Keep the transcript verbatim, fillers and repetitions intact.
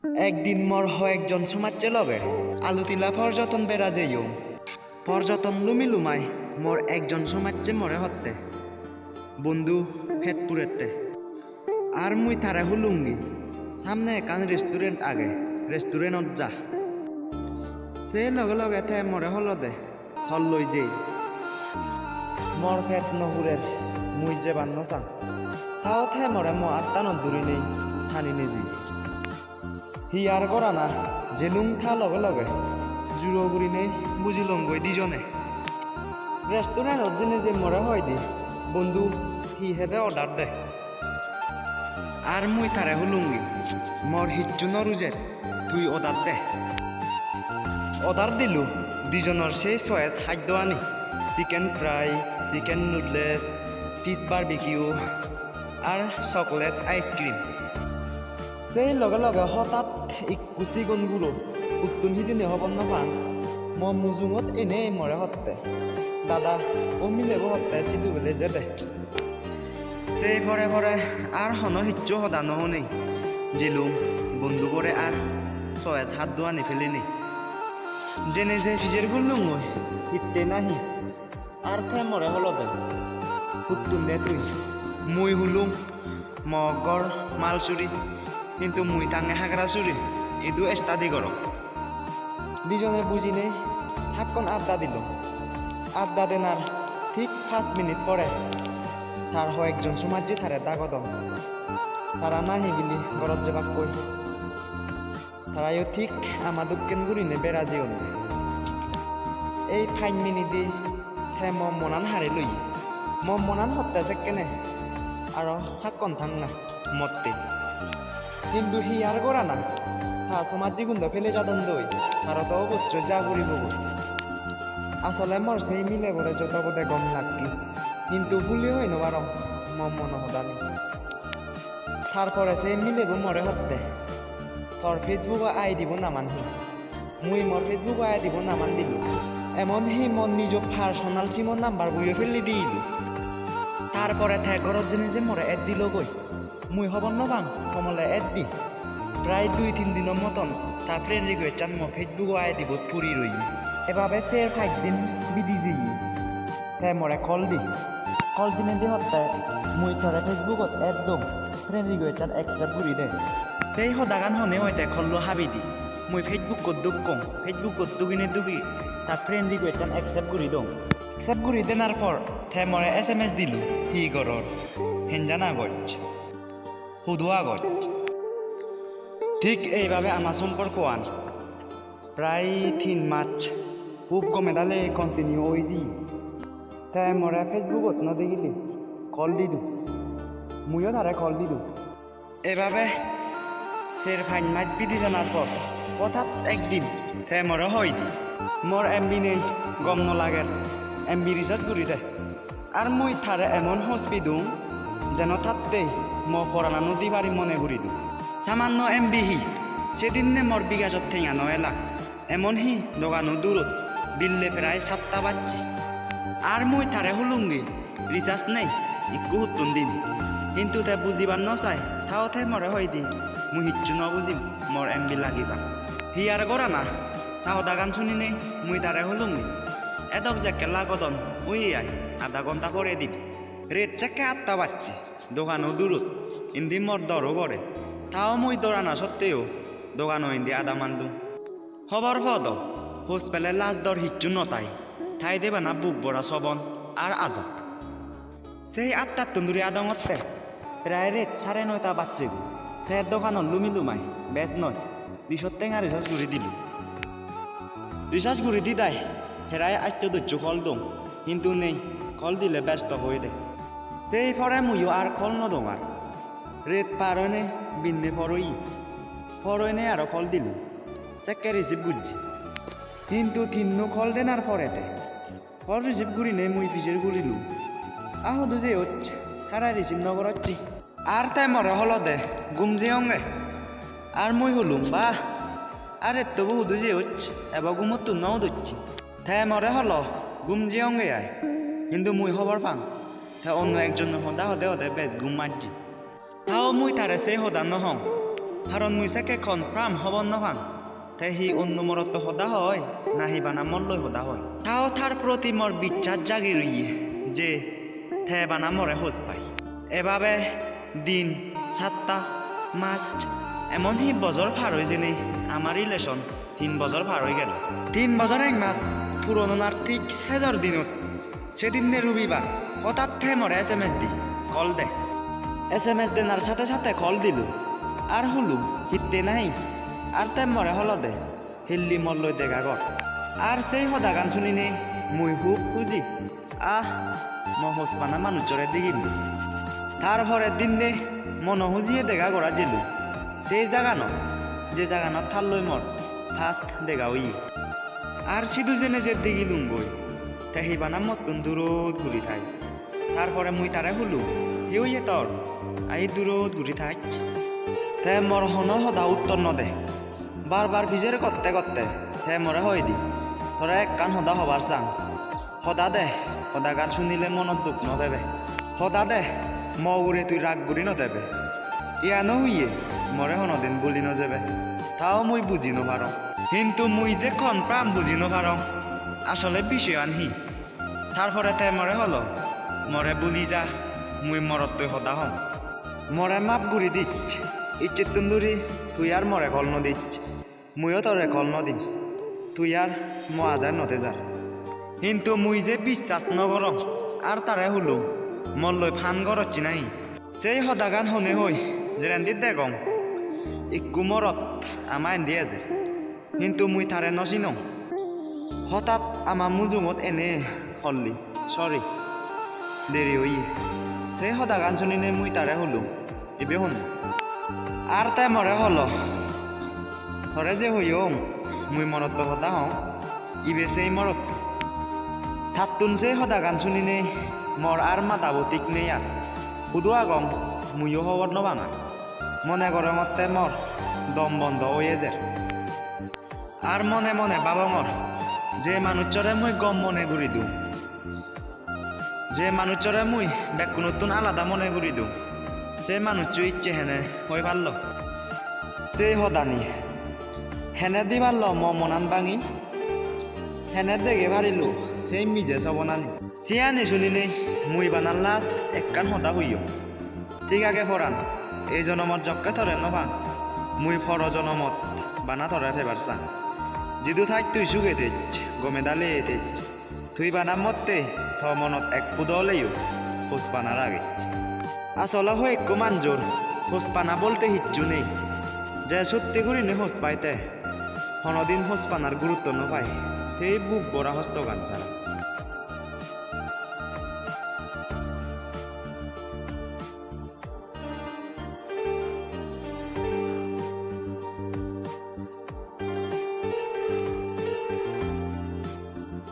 Ekdin mor hoyekjon somajje loge Alutila porjoton bera jeyong. Porjoton lumi lumai mor ekjon somajje more hotte, "Bondhu, pet purette." Ar mui tare hulungi, "Samne ekkan restaurant age, restaurant-ot ja." Se loge loge te more holode, "Tol loi jei." Mor pet no purer, mui jebar no sang. Tao te more mo attanot durinei tani neji. Hi ar gorana, jelung ta loge loge juro gurinei bujilonggoi dijone. Restaurant-ot jeinei je more hoide, "Bondhu, hi hede order de." Ar mui tare hulungi, "Mor hissu no rujer, tui order de." Order dilu, dijonor sei choice haddoani, chicken fry, chicken noodles, fish barbecue, ar chocolate ice cream. Sei loge loge hotat ikko sigon guro, huttun hijeni hobor no pang, mo mujungot enei more hotte, "Dada, o milebo hotte sidu bele jede." Sei pore pore ar hono hissu hoda no honei, jelung bondhubore ar choice haddoani pelenei. Jeinei je pijer gullungoi, hitte nahi. Ar te more holode, "Huttun de tui?" Mui hulung, "Mo ghor Malsuri, hintu mui tange Hagrasuri, idu study gorong." Dijone bujinei hakkon adda dilung. Adda denar thik pach minute pore tar hoyekjon somajje tare dagodon. Tara nahi bili gorot jebakkoi. Tarayo thik ama dokken gurinei bera jeyonde. Ei pach minute-e te mo monan hari loye. Mo monan hotte sekkene aro hakkon thanga motte. Hintu hi ar gorana? Ta somajjigun do pele jadondoi, taro do obossoi ja puribogoi. Asole mor sei milebore joto bode gom lakke, hintu huli hoi no parong mo mono hodani. Tar pore se milebo more hotte, "Tor Facebook-o I D-bo naman hi?" Mui mor Facebook-o I D-bo naman dilung. Emon hi mo nijo personal sim-o number-boyo peli dilung. Tar pore te gorot jeinei je more add dilogoi. Mui hobor no pang homole add di. Prai dui tin dino moton ta friend request-an mo Facebook-o I D-bot puri roye. Ebabe ser pach din bidi jeye. Te more call di. Call dinei di hotte, "Mui tore Facebook-ot add dong, friend request-an accept guri de." Sei hodagan honei hoi te call-lo habi di. Mui Facebook-ot dukkong, Facebook-ot duginei dugi ta friend request-an accept guri dong. Accept guri denar por te more S M S dilo, "Hi goror? Henjan agoj? Hudu agoj?" Thik eibabe ama somporkoan prai tin mach hub gome dale continue oi jeye. Te more Facebook-ot no degile call didu. Muiyo tare call didu. Ebabe ser pach mach bidi janar por hotat ekdin te more hoide, "Mor M B nei, gom no lager, M B recharge guri de." Ar mui tare emon hospi dung, jeno tattei mo poranano di pari mone guri dung. Samanno M B hi, sedinne mor bikajot tenga no elak. Emon hi dogano durot, bille prai satta bajje. Ar mui tare hulungi, "Recharge nei, ikko huttun dim." Hintu te bujibar no sai, tao te more hoide, "Mui hissu no bujim, mor M B lagibak." Hi ar gorana? Ta hodagan suninei mui tare hulungi, "Edok jekke lagodon, ui ai, adha gonta pore dim." Ret sekke atta bajje, dogano durot, indi mor doro gore. Tao mui dorana sotteo dogano indi ada mandung. Hobor podo, hos pele laj dor hissu no tai, tai de bana buk bora sobon ar ajo. Sei attattun duri adongotte, prai ret sare noita bajjegoi. Te doganot lumi lumai, bej noi, disot tenga recharge guri dilung. Recharge guri didai, prai atto doccho call dong, hintu nei, call dile besto hoi de. Sei pore muiyo ar call no dong ar. Ret par oinei binne por oye. Por oinei aro call dilung. Sekke receive gojje. Hintu tinno call denar pore te call receive gurinei mui pijer gurilung. "A hudu jeyoj? Tara receive no gorocche." Ar te more holode, "Gum jeyonge." Ar mui hulung, "Bah, ar ettobo hudu jeyoj? Ebo gumottun no udocche." Te more holo, "Gum jeyonge ai." Hintu mui hobor pang, te onno ekjonor hoda hode hode bej gum majje. Tao mui tare se hoda no hong. Haron mui sekke confirm hobor no pang, te hi onno morotto hoda hoi, na hi bana molloi hoda hoi. Tao tar proti mor bichas jagi roiye je te bana more hoj pai. Ebabe din, satta, mas, emon hi bojor par oi jeinei amar relation tin bojor par oi gelo. Tin bojor ek mas puron onar thik sejor dinot, sedinne rubibar, hotat te more S M S di, call de. S M S denar sathe sathe call dilu, ar hulu, hitte nahi, ar te more holo de, hilli molloi dega gor. Ar sei hodagan suninei mui hub huji. Ah, mo hojpana manuchore degim. Tar pore dinne mono hujiye dega gora jelu. Sei jaganot, je jaganot talloi mor first dega oye. Ar sidu jene je degilunggoi, te hi bana mottun durot guri thai. Tar pore mui tare hulung, "Hi oye tor? Ai durot guri thai." Te mor hono hoda uttor no de. Bar bar pijer gotte gotte te more hoide, "Tore ekkan hoda hobar sang. Hoda de, hodagan sunile monot duk no pebe. Hoda de, mo ugure tui rag guri no debe." Iyano huye more honodin buli no jebe. Tao mui buji no parong. Hintu mui je confirm buji no parong, asole bishoyan hi? Tar pore te more holo, "More buli ja, mui morottoi hoda hong. More map guri dich. Icchettun duri tui ar more call no dich. Muiyo tore call no dim. Tui ar mo ajai no tejar." Hintu mui je biswas no gorong, ar tare hulung, "Molloi phan gorocchi nahi?" Sei hodagan hone hoi, jerendi degong, ikku morot ama indi ejer. Hintu mui tare no sinong. Hotat ama mujungot ene holli, "Sorry, deri oye." Sei hodagan sunine mui tare hulung, "Ibe hon?" Ar te more holo, "Tore je hoyong, mui morotto hoda hong, ibe sei morot." Tattun sei hodagan sunine mor ar madabo thik nei ar. Hudu agong, muiyo hobor no pang ar. Mone gorongotte mor dom bondo oi ejer. Ar mone mone babongor, je manuchchore mui gom mone guri dum, je manuchchore mui bekkunottun alada mone guri dum, se manuchcho icche hene hoi pallo? Sei hodani hene di pallo mo monan bangi? Hene dege parillo sei mije sobonani? Siyani suninei mui bana last ekkan hoda hoyong. Thik age poran, ei jonomot jokke tore no pang, mui poro jonomot bana tore pebar sang. Jidu thaj tui suge thej, gome dale thej. Tui bana motte to monot ek pudo oleyo hojpana ragej. Asole hoi ekko manjor hojpana bolte hissu nei. Je sotti gurinei hoj pai te honodin hojpanar gurutto no pai, sei buk bora hostogan sara.